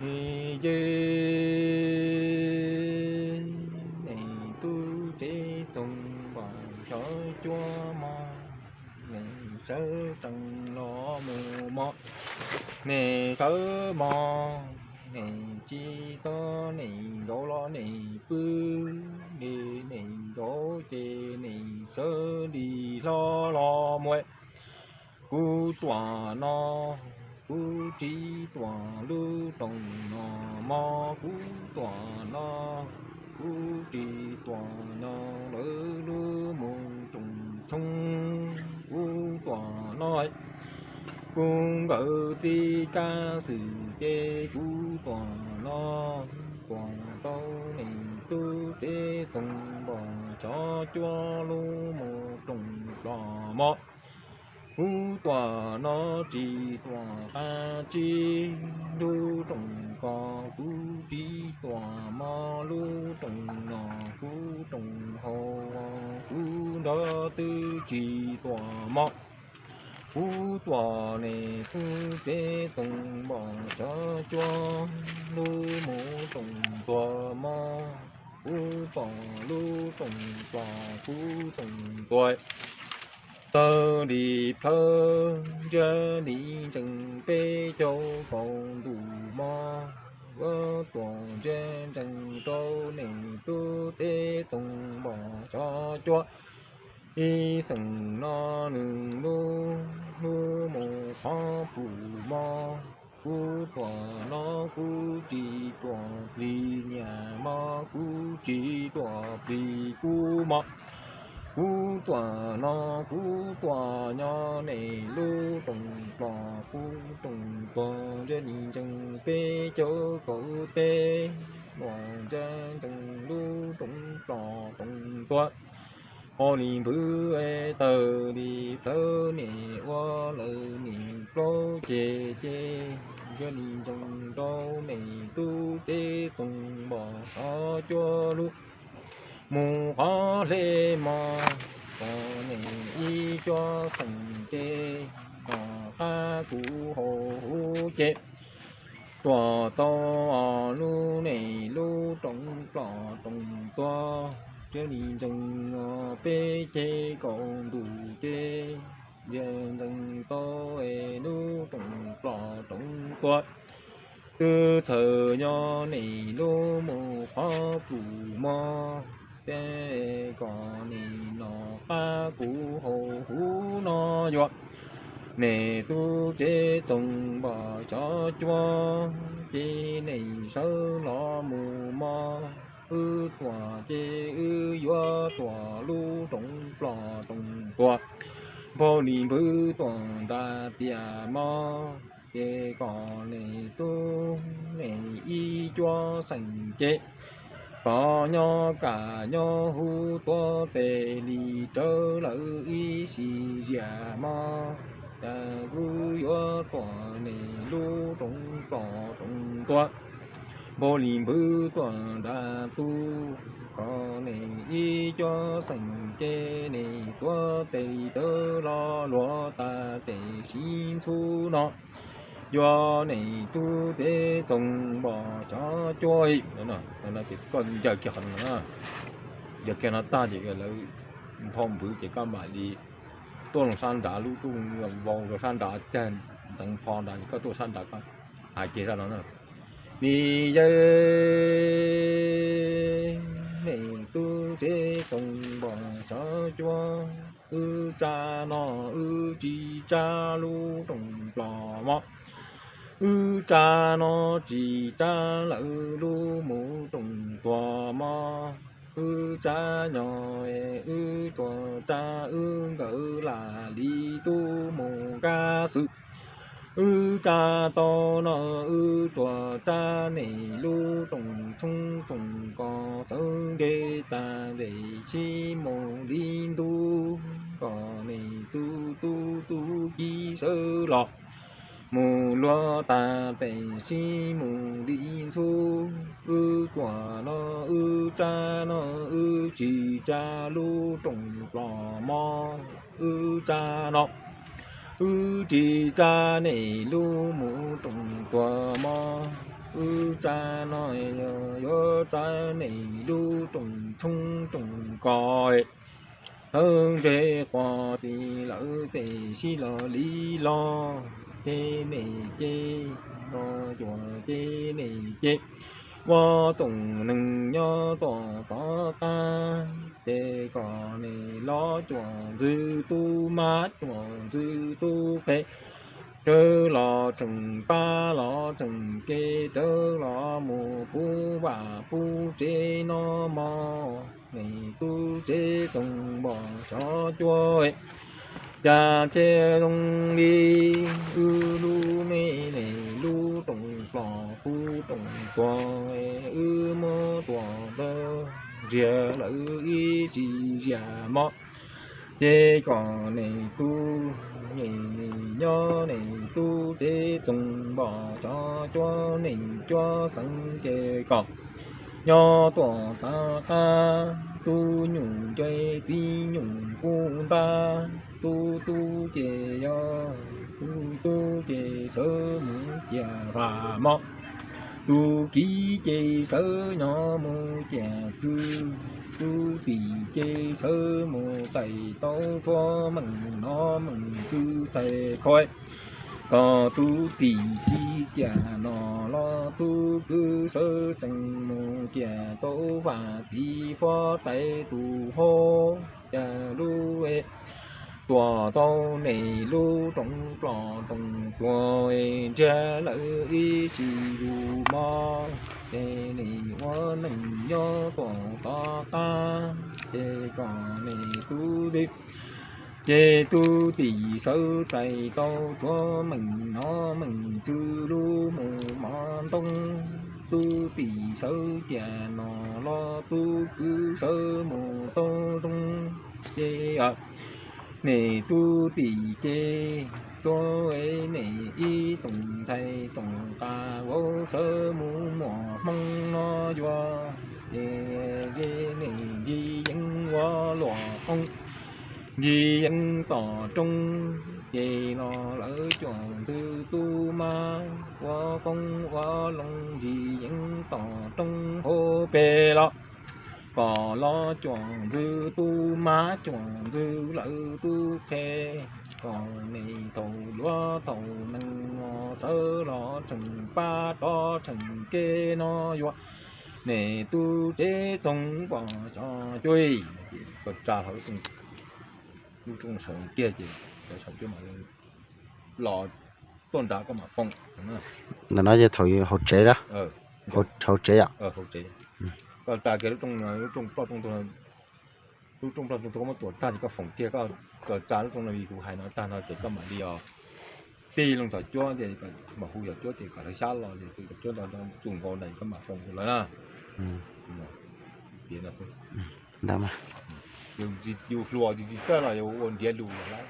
Nim yeej nim tub cev txoos npom xyov cuab mog, nim sawv tsees los mus mog, nim sawv mog, nim tsis tau nim nkaus los nim pw, nim nim nkaus ces nim sawv li hlo los mus. Kuv tuam no, kuv tsis tuam lub rooj no mog, kuv tuam no, kuv tsis tuam nyob lawv lub mus rooj tshoob. Kuv tuam no, kuv nkawd txij kab xwm ces kuv tuam no, tuam tau nim tub cev txoos npom xyov cuab lub mus rooj plos mog. Kuv tuam no tsis tuam qab tsib lub rooj ko, kuv tsis tuam mog lub rooj no, kuv rooj hauv kuv nrog twb tsis tuam mog. Kuv tuam nim tub cev txoos npom xyov cuab lub mus rooj tuag mog. Kuv tuam lub rooj plos kuv rooj tuag. Tawg li plhawv ntsiag li ntsees peb caug kaum ntuj mog. Kuv tuam ntsiag ntsees rau nim tub cev txoos npom xyov cuab. Ib xeem no nws lub hnub mus qhov pum mog. Kuv tuam no kuv tsis tuam plig nyiam mog, kuv tsis tuam plig kub mog. Kuv tuam no kuv tuam nyob nim lub rooj plos, kuv rooj tuag ntsiag li ntsees peb caug kaum peb, tuam ntsiag ntsees lub rooj plos rooj tuag. Qos li npwv tawg li plhawv nim ua lawv nim plaub ceg ces, ntsiag li ntsees rau nim tub cev txoos npom xyov cuab lub mus qhov hle mog. Kom nim ib cuab xeem ces, kom qab kuv hauv huv ces, tuam tau lub nim lub rooj plos rooj tuag. Ntsiag li ntsees peb ceg kaum ntuj ces, ntsiag ntsees tau lub rooj plos rooj tuag. Twb txhawm nyob nim lub mus qhov pum mog, ces kom nim no qab kuv hauv huv no yuav nim tub cev txoos npom xyov cuab ces nim sawv los mus mog. Wb tuam ces wb yuav tuam lub rooj plos rooj tuag, npaum li npwv tuam ntas tias mog. Ces kom nim tub nim ib cuab xeem ces, kom nyob kam nyob huv tuav tes li rawv lawv ib sim ziam mog. Cas kuv yuav tuam nim lub rooj plos rooj tuag, npaum li npwv tuam ntas tuag. Kom nim ib cuab xeem ces nim tuav tes li rawv lo luag tas tes sib ntxub no, yuav nim tub cev txoos npom xyov cuab. Ces koj ncaws kiag qhov no, ncaws kiag no tag ces lawv nphau npwv ces koj mam li tuaj loo sab nrad lub rooj vau rau sab nrad cag ntxeev pho nrad ces koj tuaj sab nrad koj hais kiag zaj no na. Nim yawg nim tub cev txoos npom xyov cuab, wb tsa no wb tsis tsa lub rooj plos mog. Wb tsa no tsis tsa lawv lub mus rooj tuag mog. Wb tsa nyob wb tsuas tsa wb nkawd lam li tub mus nkag xwb. Wb tsa tau no wb tsuas tsa nim lub rooj tshoob rooj kos txawv nce tas tes sib mus li ntub, kom nim tub tub tub ci sawv los mus luag tas tes sib mus li ntxhub. Wb tuam no wb tsa no wb tsis tsa lub rooj plos mog. Wb tsa no wb tsis tsa nim lub mus rooj tuag mog. Wb tsa no yog yuav tsa nej lub rooj tshoob rooj kos, sawv ntseg quas tim lawv tej sib los li los, ces nej ces los cuag ces nej ces ua txoom neeg nyob tuaj tom qab, ces kom nej los cuag ntxwg tub mab cuag ntxwg tub qhe, rawv los tseem pab los tseem kev, rawv los mus pub vaj pub tsev no mog. Nej tub tsev txoos npog tsov cuab, cas thiaj zoo li wb lub me nej lub rooj plom kuv rooj tuag, wb muab tuaj ntawd ntsiag lawm ib sim ziag mog. Ces kom nej tub, nej nyob nej tub tsev txoos npog tsov cuab, nej cuab xeev ces kom nyob tuaj tom qab, tub nyuj nce txiv nyuj kub ntab, tub tub ces yog, tub tub ces sawv mus ciam vam mog, tub kiv ces sawv nyob mus ciam txwv, tub tim ces sawv mus txais tau tshuab meej nov meej tswv txhais khov. Kom tub tim tsis ciam no los tub kwv sawv tsees mus ciam tau vaj tim huab tais tus hauv, cas lub tuaj tau nej lub rooj plom rooj tuag ntsiag lawm ib sim zus mog. Ces nej ua neej nyob tuaj tom qab, ces kom nej tub twg ces tub tim sawv txais tau tshuab meej nov meej tswv lub mus mov ntoo, tub tim sawv ciam no los tub kwv sawv mus tau zoo. Ces nej tub tim ces tsuav nej ib tsoom ntxhais tsoom qas vauv sawv mus muaj hmoo no yuav, ces nej nkig yeeb ua luam qoob, nkig yeeb tom roob, ces los lawv cuam ntxwg tub mab ua qoob ua loo nkig yeeb tom roob hauv pes los, kom los cuam ntxwg tub mab cuam ntxwg lawv tub qhe, kom nej thaum luag thaum neeg sawv los tseem pab rov tseem kev no yuav, nej tub tsev txoos npog tsov cuab. Koj tsa hlo lub rooj sawv kiag ces cov saum cuab mam los tuaj nrad koj mam foom. Ntawm no ces thaum hauv tsev a, hauv tsev yom. Koj tsa kiag lub rooj, lub rooj ploj rooj tuag, lub rooj ploj rooj tuag koj muab tuam tag ces koj foom kiag, koj tsa lub rooj no vim kuv hais no tag no ces koj mam li os tig loo cov cuab ces mam hu cov cuab ces kom lawv xyab los ces cov cuab tsuj nkaus na koj mam foom lawv na. Piav no xwb. Yus hluas yus tsis txawj los yus ua nrhiav lus lawm.